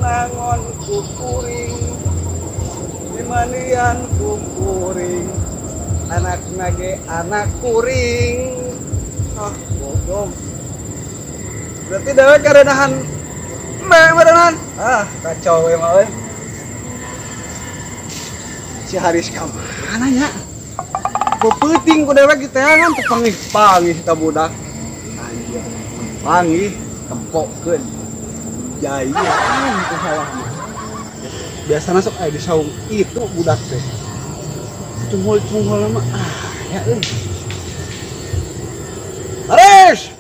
Dinangon ku kuring, dimandian ku kuring, anak nage anak kuring. Ah, bodoh. Berarti dewek karenahan merenan. Ah, kacau we mah euy. Si Haris ka mana nya? Peuting ku dewek diteangan teu pangih-pangih ta budak. Anjir, pangih tempokeun. Jayaan ku sawahna. Biasana sok aya di saung itu budak teh. Cunghul-cunghul mah ah ya euy. Haris.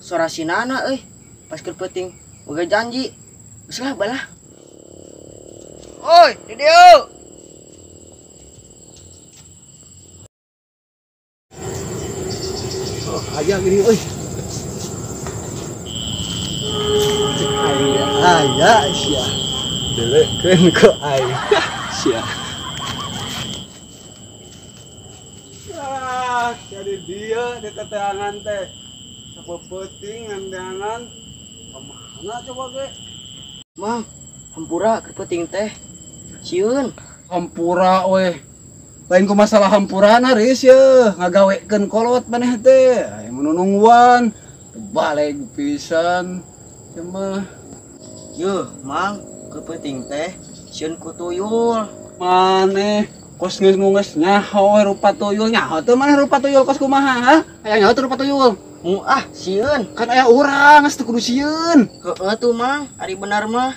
Suara si Nana euy. Pas keur peuting boga janji. Geus lah balah. Oi, di dieu. Oh, aya gini euy. Cek aing ge aya sia. Delekeun ku aing. Sia. Ah, jadi dia di teteangan teh. Sapeuting ngandeangan. Kemana coba ge? Mang, hampura keur peuting teh. Sieun. Hampura we. Lain ku masalah hampurana Riis ye, ngagawekeun kolot maneh teh. Aya mun nungguan, baleg pisan. Cuma yeuh, Mang, keur peuting teh sieun ku tuyul. Maneh kos geus ngunges nyaho we rupa tuyul, nyaho teu maneh rupa tuyul kos kumaha ha? Aya nyaho teu rupa tuyul? Mu ah, sieun. Kan aya urang geus teu kudu sieun. Heueuh tuh, Mang, ari bener mah.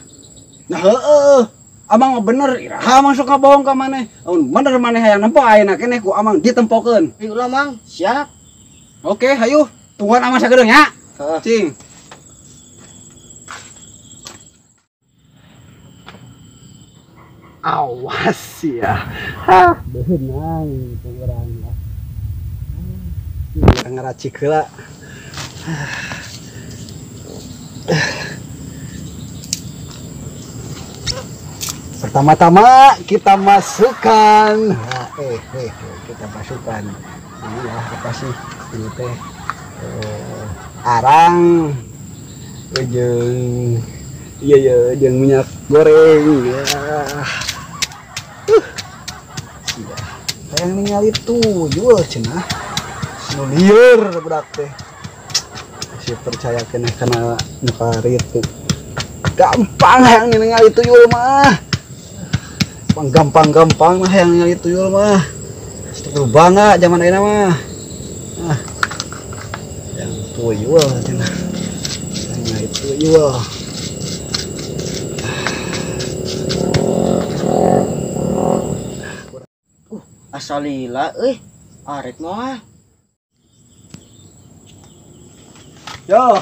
Nah heueuh. Amang mah bener, iraha masuk ngabohong ka maneh. Amun bener maneh hayang nempo ayeuna keneh ku amang ditempokeun. Hayu lah, Mang, siap. Oke, hayu. Tungguan amang sagedeung nya. Heeh. Cing. Awas ya. Hah, beunang ku urang ya. Urang ngaracik heula. Pertama-tama kita masukkan, kita masukkan ini ya, apa sih ini teh, arang, jeung iya ya, jeung minyak goreng ya. Sudah. Hayang ningali tuyul cenah. Nu lieur budak teh. Masih percaya keneh kana nu karitu. Gampang hayang ningali tuyul mah. Gampang-gampang mah yang ningali tuyul mah. Kudu bangga zaman ayeuna mah. Ah. Yang tuyul cenah. Yang tuyul. Asal lila euy. Arek mah. Yo.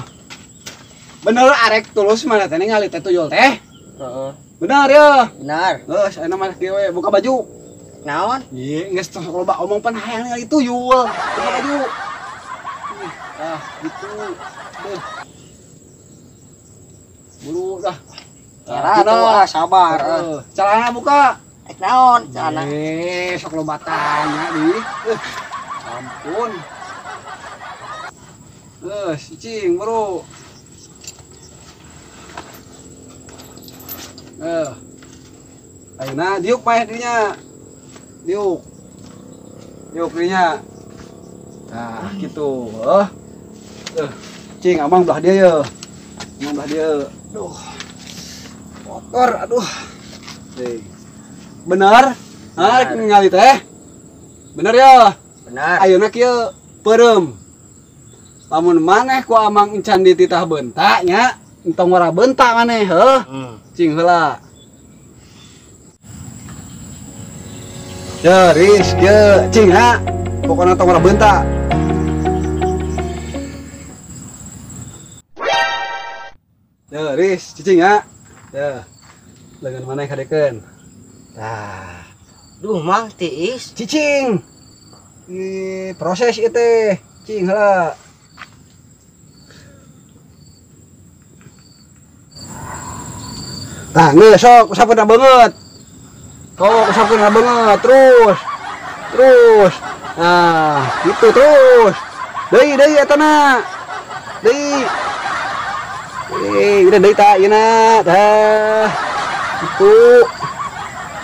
Bener arek tulus mana teh ningali teh tuyul teh? Heeh. Benar ya? Benar. Geus ayeuna mah kieu we, buka baju. Naon? Ieu geus tong loba omong pan hayang ningali tuyul. Buka baju. Ah, gitu. Deh. Buru dah. Cara tuh ah, sabar. Celana buka. Ek naon celana? Sok loba tanya di. Ampun. Geus, cicing buru. Ayeuna diuk paeh dinya. Diuk. Diuk dinya. Nah, gitu. Cing amang belah dia ye. Amang belah dia. Aduh. Kotor, aduh. Cing. Bener? Hah, ningali teh? Bener ya? Bener. Ayeuna kieu peureum. Lamun maneh ku amang encan dititah bentak nya, entong ora bentak maneh heuh. Cing heula. Ya, Riis, kieu cing ha. Pokona tong ora bentak. Ya, Riis, cicing ha. Ya. Lengan maneh kadekeun. Tah. Duh, Mang, tiis. Cicing. Ih, proses ieu teh. Cing heula. Tah, geus sok usapkeun banget. Sok usapkeun banget terus. Terus. Nah, gitu terus. Deui deui eta na. Deui. Udah deui tah ieu na. Tah. Itu.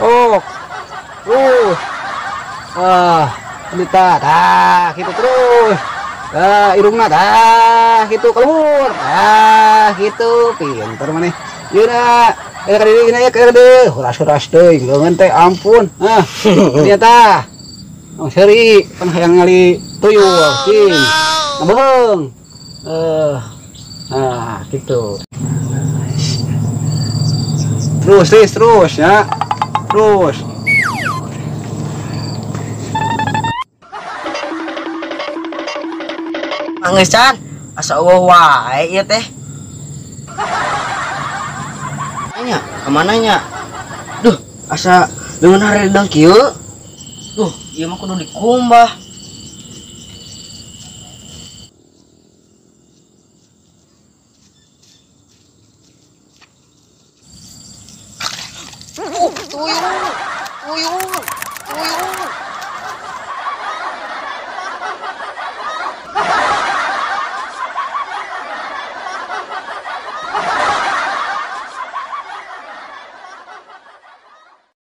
Oh. Terus. Ah, ini tah, tah, gitu terus. Tah, irungna tah, gitu keluar. Tah, gitu pinter maneh. Ieu na, ka dieu ieu ka dieu. Huras-huras teuing leungeun teh ampun. Ah, ieu tah. Oh, seuri pan hayang ngali tuyul, cing. Ngabeung. Ah, gitu. Terus, terus, terus ya. Terus. Mangesan, asa eueuh wae ieu teh. Nya, kemana nya? Duh, asa leungeun hareudang kieu. Duh, ieu mah kudu dikumbah. Tuyul, tuyul, tuyul.